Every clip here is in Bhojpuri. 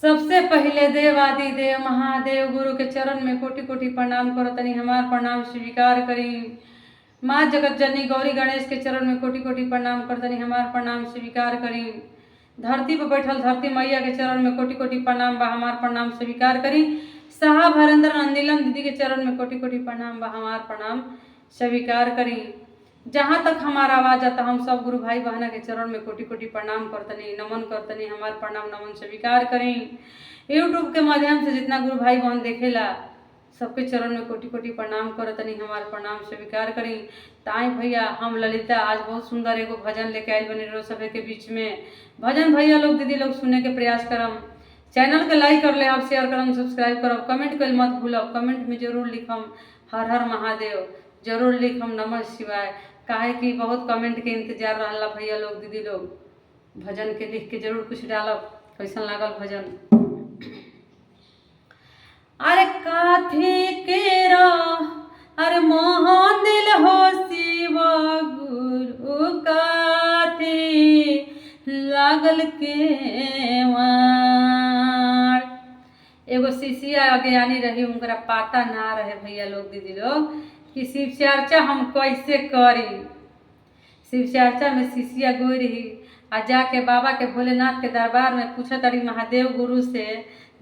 सबसे पहिले देव आदि देव महादेव गुरु के चरण में कोटि कोटि प्रणाम करो तनी हमार प्रणाम स्वीकार करी। माँ जगत जननी गौरी गणेश के चरण में कोटि कोटि प्रणाम कर तनी हमार प्रणाम स्वीकार करी। धरती पर बैठल धरती मैया के चरण में कोटि कोटि प्रणाम बा, हमार प्रणाम स्वीकार करी। साहब हरेंद्र नंदीलम दीदी के चरण में कोटि कोटि प्रणाम बा, हमार प्रणाम स्वीकार करी। जहाँ तक हमारा आवाज़ आता हम सब गुरु भाई बहना के चरण में कोटि कोटि प्रणाम करतनी, नमन करतनी, हमार प्रणाम नमन स्वीकार करी। यूट्यूब के माध्यम से जितना गुरु भाई बहन देखेला सबके चरण में कोटि कोटि प्रणाम करतनी, हमार प्रणाम स्वीकार करी। ताई भैया हम ललिता आज बहुत सुंदर एगो भजन लेके आयल बनी रोज सभे के बीच में। भजन भैया लोग दीदी लोग सुने के प्रयास करम। चैनल के लाइक कर ले, आप शेयर करम, सब्सक्राइब करब, कमेंट कर मत भूलब, कमेंट में जरूर लिखम हर हर महादेव, जरूर लिखम नमः शिवाय। काहे कि बहुत कमेंट के इंतजार रहला भैया लोग दीदी लोग, भजन के लिख के जरूर कुछ डालब, कैसन लागल भजन। अरे काथी केरा अरे मोहन दिल हो शिव गुरु काथी लागल के वाण। एगो शिष्या अज्ञानी रही, उनकरा पता ना रहे भैया लोग दीदी लोग कि शिव चर्चा हम कैसे करी। शिव चर्चा में शिष्या गई रही आ जाके बाबा के भोलेनाथ के दरबार में पूछा तारी महादेव गुरु से,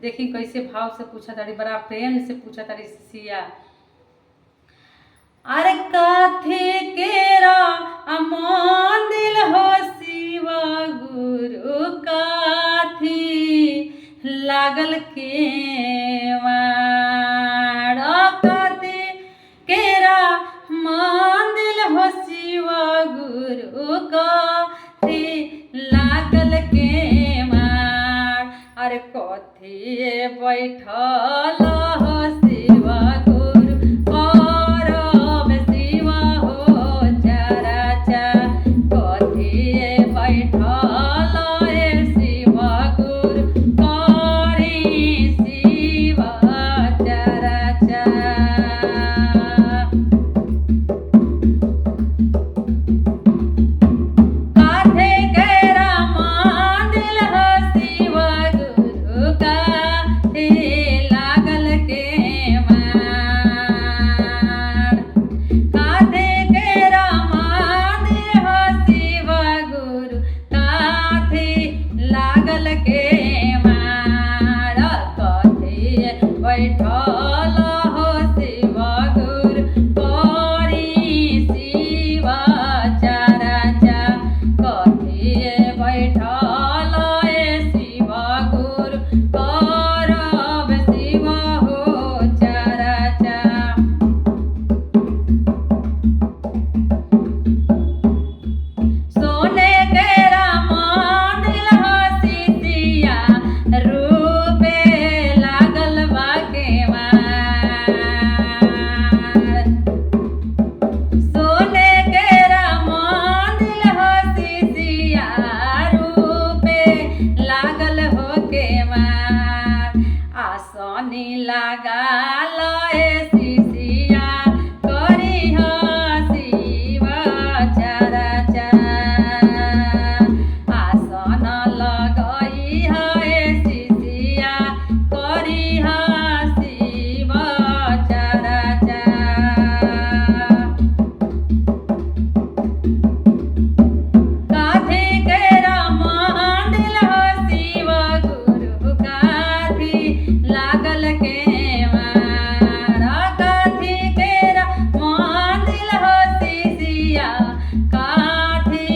देखी कैसे भाव से पूछा तारी, बड़ा प्रेम से पूछा तारी शिष्या। अरे काथी केरा अमान दिल हो शिव गुरु काथी लागल के वाण। काथी केरा मान दिल हो शिव गुरु काथी लागल के वाण। अरे कथी बैठल हो शिव गुरु करब शिव हो चरचा। कथी बैठल हे शिव गुरु करी शिव चरचा। काथे केरा मांदिल हो शिव गुरु काथे लागल के मार। काथे केरा मांदिल हो शिव गुरु काथे लागल के मार। कथे बैठल हो शिव गुरु करी शिव चरचा। कथी बैठल हे शिव गुरु करब शिव हो चरचा। सोने केरा मांदिल हो शिशिया रूपे लागल बा के मार। सोने केरा मांदिल हो शिशिया रूपे लागल हो के मार। आसनी लगाल ए शिशिया करी हो शिव चरचा। आसन लगई है शिशिया करी हो शिव चरचा। काथी केरा मांदिल हो शिव गुरु काथी लागल के मार। काथी केरा मांदिल हो शिशिया काथी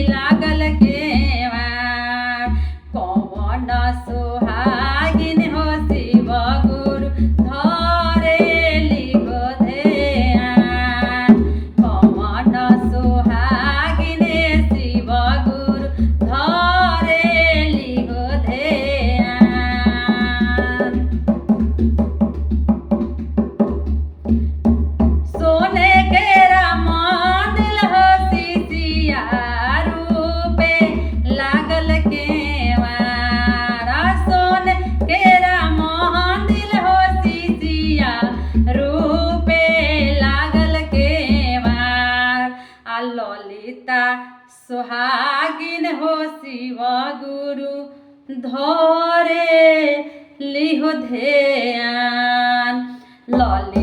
लागल के मार। कौन सुहागिन हो शिव गुरु धरेली गो ध्यान। कौन सुहागिन शिव गुरु धरेली गो ध्यान। सोने केरा मांदिल हो शिशिया रूपे लागल के वार। सोने केरा मांदिल हो शिशिया रूपे लागल के वार। आ ललिता सुहागिन हो शिव गुरु धो परे लिहो ध्यान। ललित